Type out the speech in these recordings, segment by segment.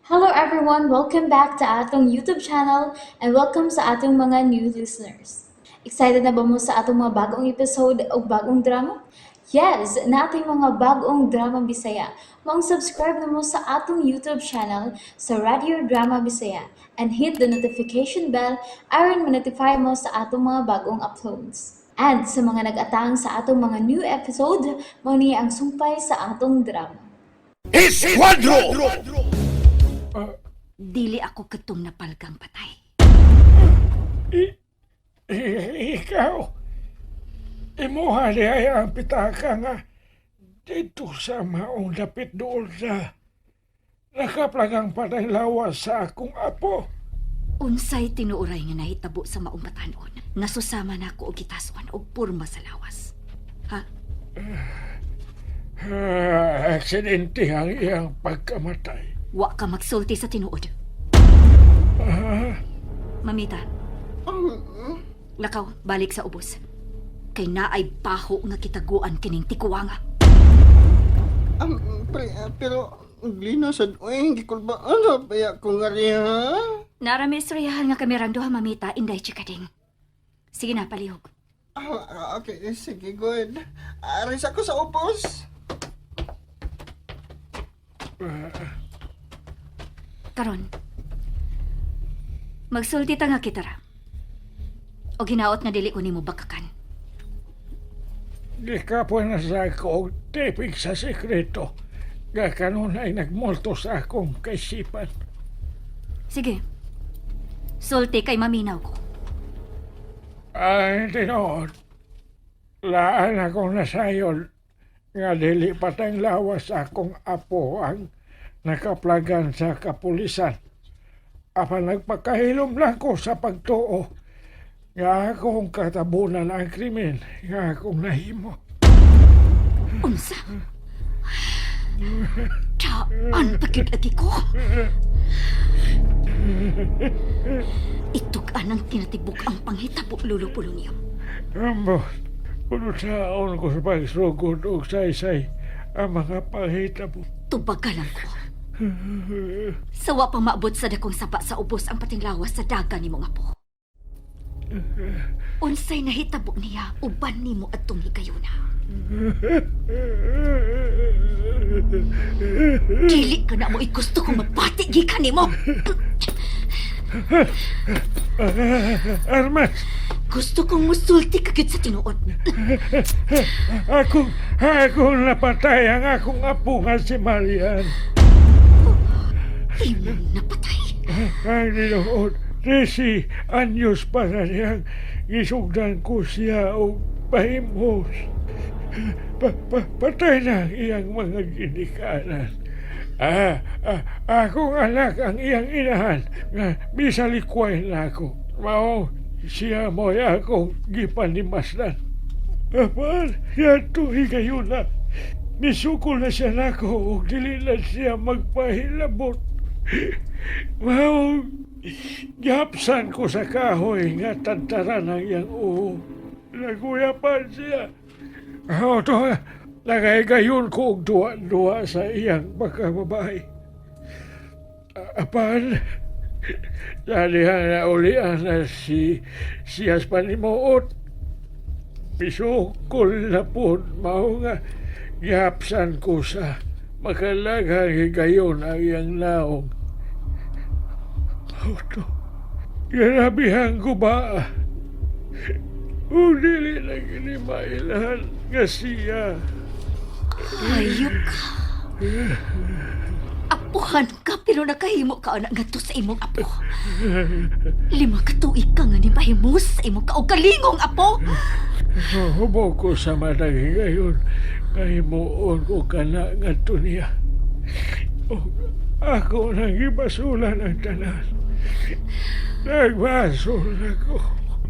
Hello everyone! Welcome back to atong YouTube channel and welcome sa atong mga new listeners. Excited na ba mo sa atong mga bagong episode o bagong drama? Yes! Naa tay mga bagong drama Bisaya. Maong subscribe na mo sa atong YouTube channel sa Radio Drama Bisaya and hit the notification bell aron ma-notify mo sa atong mga bagong uploads. And sa mga nag-atang sa atong mga new episode, mao ni ang sumpay sa atong drama. Escuadro! Dili ako katong napalgang patay. Ikaw, imuha diay ang pitaka nga dito sa maong dapit dool sa nakaplagang patay lawas sa akong apo. Unsay tinuoray nga nahitabo sa maong batanon nga susama nako og gitason og porma sa lawas? Ha? Ah, aksidente ang iyang pagkamatay. Wa ka magsulti sa tinuod. Ah, Mamita. Lakaw, balik sa ubos. Kay naay baho nga kitaguan kining tikuwanga. Pre, pero Glina sad oy, gikulbaan sa paya ko nga rin, ha? Narami istoryahan nga kami duha, Mamita, Inday Chikading. Sige na, palihog. Ah, okay, sige, good. Aris ako sa ubos. Karon. Magsulti ta nga kita ra. O ginaot nga dili ko nimo bakakan. Gikapoy na sa ako og tipig sa sekreto nga kanunay nagmulto sa akong kaisipan. Sige. Sulti kay maminaw ko. Ay, tinuod. Laan akong nasayod nga dili patang lawas akong apo ang nakaplagan sa kapulisan. Apan nagpakahilom lang ko sa pagtuo nga akong katabunan ang krimen nga akong nahimo. Unsa? Taan pa gyud agi ko. Itug-an ang kinatibuk ang panghitabo, Lolo Polonio. Rambo, puno taon ko sa pagsugod og saysay ang mga panghitabo. Tubagalan ko. Sawa pa maabot sa dakong sapa sa ubos ang patinglawas sa daga ni mong apo. Unsay nahitabo niya uban nimo adtong higayuna? Dili ka na mo gusto kong mapati gikan nimo. Armas, Gusto kong musulti ka gyud sa tinuod. Akong napatay ang akong apo nga si Marian. Imong napatay. Ang tinuod, 13 anyos pa na niyang gisugdan ko siya og pahimos. Patay na ang iyang mga ginikanan. Ah, akong anak ang iyang inahan nga bisa likway na ako. Mao siya mo'y akong gipanimasdan. Apan, yato higayon na. Nisukol na siya nako ug dili na siya magpahilabot. Mao, gihapsan ko sa kahoy nga tantaran ang iyang uho. Naguyapan siya. Ako to, nagahigayon ko og duwa-duwa sa iyang pagkababae. Apan, dalihan na ulian na si siyas panimuot. Pisukol na po, mao nga gihapsan ko sa makalagang higayon ang iyang naong. Mao to, ganabihan ko ba? O dili na gini mailhan nga siya. Hayop ka. Apuhan ka pero nakahimo ka anak ngadto sa imong apo. 5 ka tuig ka nga nimahimos sa imong kaugalingong apo. Hubo ko sa matag higayon nga himuon ko kana ngadto niya. O, ako nang gibasulan ang tanan. Nagbasol ako.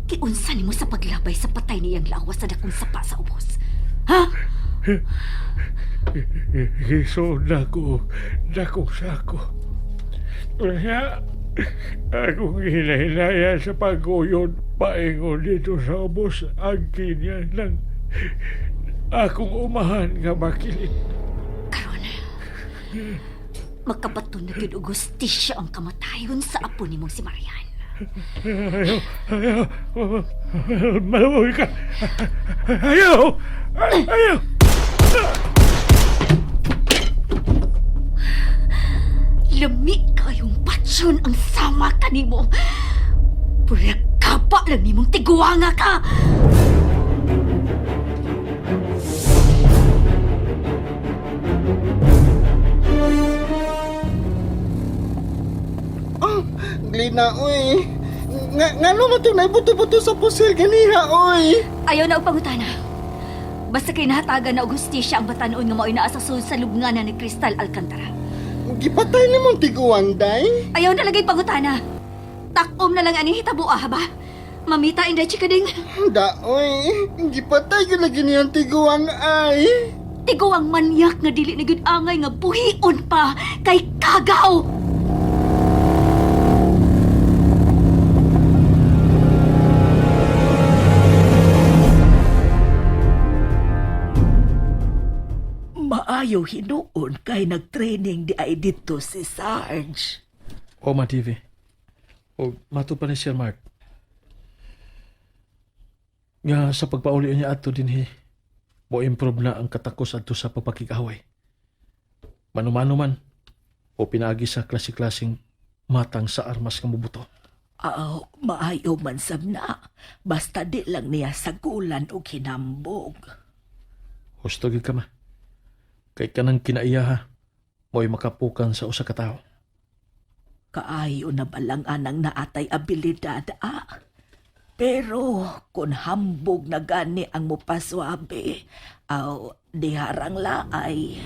Giunsa nimo sa paglabay sa patay niyang lawas sa dakong sapa sa ubos? Ha? Gisod na ko dakong sako. Kaya akong hinahinaya sa paguyod paingon dito sa ubos ang kanya ng akong umahan nga makilit. Karon. Makabato na gyud og hustisya ang kamatayon sa apo nimong si Marian. Ayaw, ayaw. Malawawi ka. Ayaw! Ayaw! Lami kayong patsyon ang sama kanimo. Pura kapa lang nimong tiguanga ka. Oh, Glina, oy. Nga, ngano man to naibuto-buto sa pusil ganiha, oy. Ayaw na og pangutana. Basta kay nahatagan na og hustisya ang batanon nga mao'y naa sa sulod sa lubnganan ni Crystal Alcantara. Gipatay ni mong tiguang, day. Ayaw na lagay pangutana. Takom na lang ani hitabo ah, ba? Mamita inday chikading. Da, oy. Gipatay gyud lagi niyang tiguang ay. Tiguang manyak nga dili na gyud angay nga buhion pa kay kagaw. Maayo hinuon kay nag-training di ay dito si Sarge. O ma TV. O mato pa ni Sir Mark. Nga sa pagpauli niya ato dinhi, mo improve na ang katakos adto sa pagpakigaway. Manumano man, o pinaagi sa klase-klaseng matang sa armas nga mubuto. Aw, maayo man sab na. Basta di lang niya sagulan og hinambog. Husto gyud ka ma. Kay kanang kinaiyaha, mo'y makapukan sa usa ka tawo. Kaayo na balang anang naatay abilidad, ah. Pero kung hambog na gani ang mupaswabe, aw diharang laay.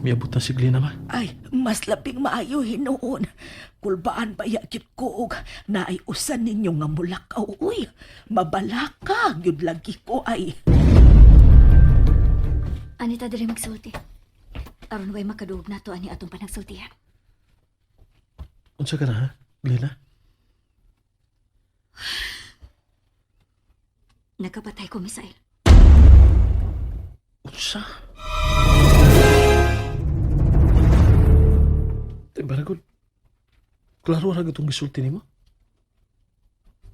Miabot na si Glina ma. Ay, mas labing maayo hinuon. Kulbaan ba yakit ko og naay usan ninyo nga mulakaw, uy. Mabalaka, gyud lagi ko ay. Anita diri magsulti. Aron way makaduog nato ani atong panagsultihan. Unsa ka na ha, Glina? Nagkapatay ko, Misael. Unsa? Te baragod. Klaro ra gitong gisulti nimo.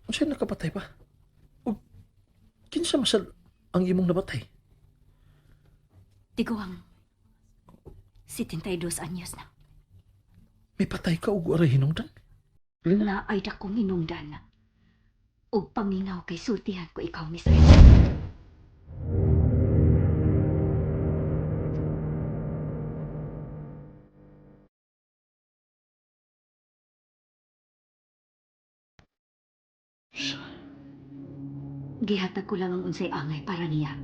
Unsa nakapatay pa? O kinsa masal ang imong nabatay? Tiguang 72 anyos na. May patay ka og aray hinungdan? Na ay dakong hinungdan. Ug paminaw kay sultihan ko ikaw, Misael. Gihatag ko lang ang unsay angay para niya.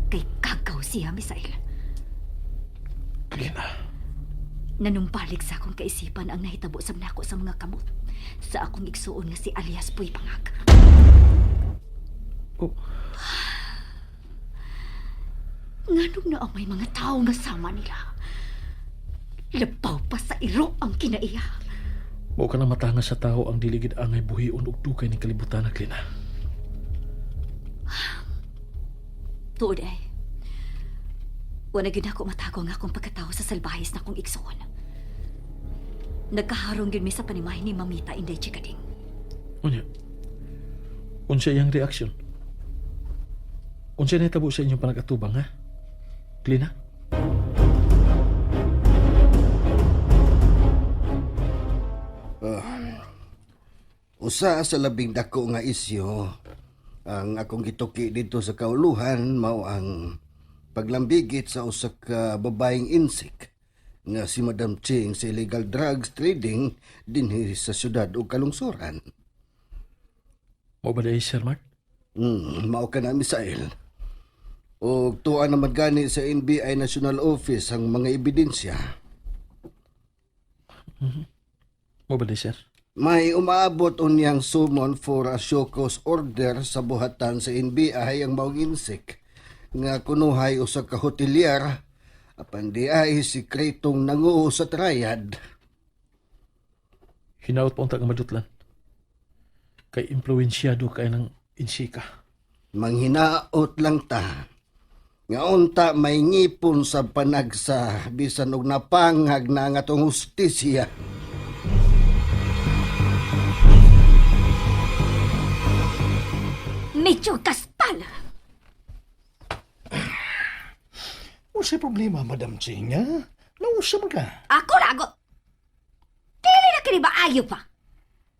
Kay kagaw siya, Misael. Glina. Nanumbalik sa akong kaisipan ang nahitabo sa nako sa mga kamot sa akong igsuon nga si alias Puy Pangag. Oh, Nganong na may mga tao nga sama nila. Labaw pa sa iro ang kinaiya. Mao ka na matanga sa tao ang diligid angay buhion og dugay ning kalibutan na Glina. Tuod ay. Wala gyud ako matago ang akong pagkatao sa salbahis na akong igsuon. Nagkaharong gyud mi sa panimahin ni Mamita Inday Chikading. Unya. Unsa iyang reaksyon? Unsa nahitabo sa inyong panag-atubang ha? Glina? Usa sa labing dako nga isyo ang akong gituki dito sa kauluhan mao ang paglambigit sa usa ka babaeng insik nga si Madam Ching sa illegal drugs trading dinhi sa syudad ug kalungsuran. Mao ba diay, Sir Mark? Mao ka na, Misael. Og tuwa naman gani sa NBI National Office ang mga ebidensya. Mao ba diay, sir? May umaabot unyang summon for a show cause order sa buhatan sa NBI ang maong insik nga kunuhay usa ka hotelier apan di ay sikretong nanguo sa triad. Hinaut pa unta nga madutlan. Kay impluensyado kay ng insika. Manghinaot lang ta. Nga unta may ngipon sa panagsa bisan og napangag na ang atong hustisya. Medyo kaspal. Unsay problema, Madam Ching, ha? Nausa man ka. Ako lagot. Dili na kini maayo pa.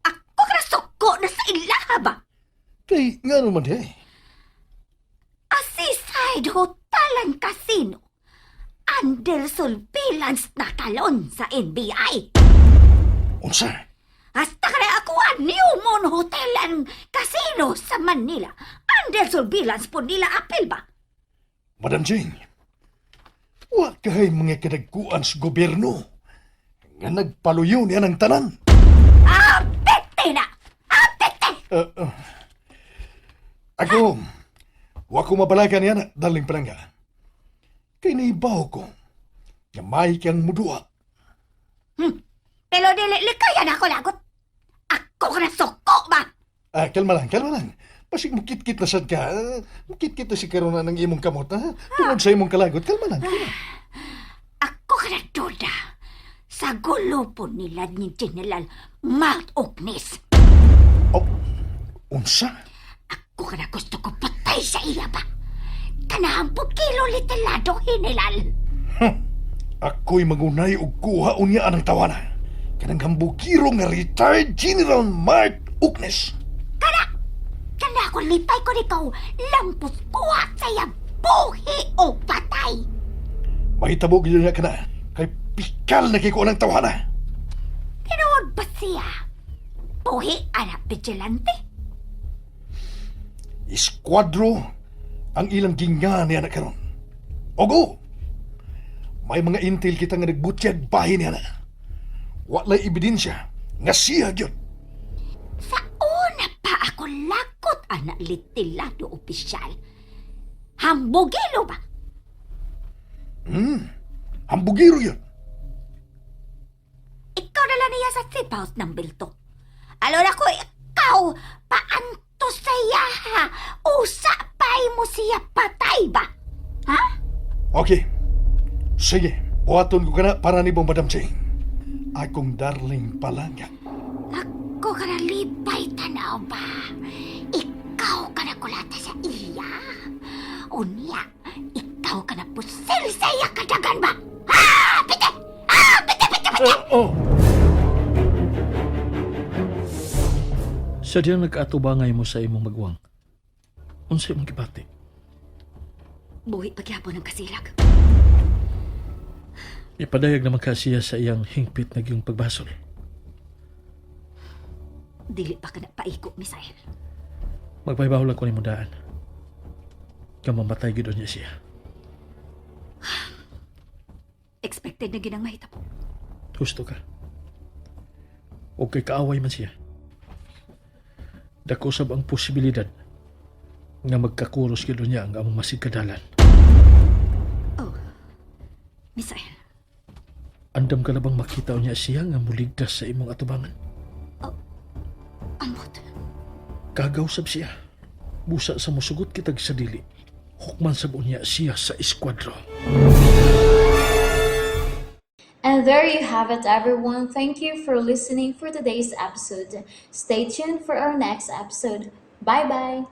Ako ka suko na sa ilaha ba? Kay, nga naman di eh. A Seaside Hotel and Casino. Under surveillance na talon sa NBI. Unsa? Hasta ka na ako ang New Moon Hotel and Casino sa Manila. Under surveillance po nila apil ba? Madam Ching, wa kay mga kadagkuan sa gobyerno nga nagpaluyo niya ng tanan. Ah, bete na! Ah, bete! Ako, wa ko mabalakan niya na, daling palangga. Kay naibaw ko, nga may kang mudua. Pero dili likayan ako lagot. Ako ka na suko ba? Ah, kalma lang, kalma lang. Basig mukit-kit na sad ka. Ah, mukit-kit na si karon na ng imong kamot, ha? Tungod sa imong kalagot, kalma lang. Kalma. Ako ka na duda. Sa gulo po nila ni General Mount Ognes. Oh, unsa? Ako ka na gusto ko patay sa iya ba? Kanahang po kilo litelado, General. Ako'y magunay og kuha unya anang tawana. Kanang hambukiro nga retired General Mark Uknes. Kana! Kana ako lipay ko nikaw, lampos kuha sa iya buhi o patay. Mahitabo gyud niya kana. Kay pikal na kay ko anang tawana. Tinuod ba siya? Buhi anak vigilante? Iskuadro ang ilang ginga niya na karon. Ogo! May mga intel kita nga nagbutyag bahin niya na. Walay ebidensya nga siya gyud. Sa una pa ako lakot anak litilado opisyal. Hambugilo ba? Hambugiro yun. Ikaw na lang niya sa safe house ng bilto. Alora ko, ikaw, paanto siya ha? Usa pa'y mo siya patay ba? Ha? Okay. Sige, buhaton ko kana para ni Madam Ching. Akong darling palangga. Ako ka na lipay tanaw ba? Ikaw ka na kulata sa iya. Unya, ikaw ka na pusil sa iya kadagan ba? Ah, pite! Ah, pite, pite, pite! Oh. Sa diyang nagkaatubangay mo sa imong magwang. Unsa imong gibati? Buhi pagyapon ng kasilag. Ipadayag naman ka siya sa iyang hingpit na giyong pagbasol. Dili pa ka na paiko, Misael. Magpahibaw lang ko nimo daan. Nga mamatay gyud niya siya. Expected na ginang mahitabo. Husto ka. O kay kaaway man siya. Dako sab ang posibilidad nga magkakuros gyud niya ang among masigkadalan. Oh, Misael. Andam ka na bang makita niya siya nga muligtas sa imong atubangan? Amot. Kagaw sab siya. Busa sa musugot kitag sa dili. Hukman sab unya siya sa eskuadro. And there you have it, everyone. Thank you for listening for today's episode. Stay tuned for our next episode. Bye bye.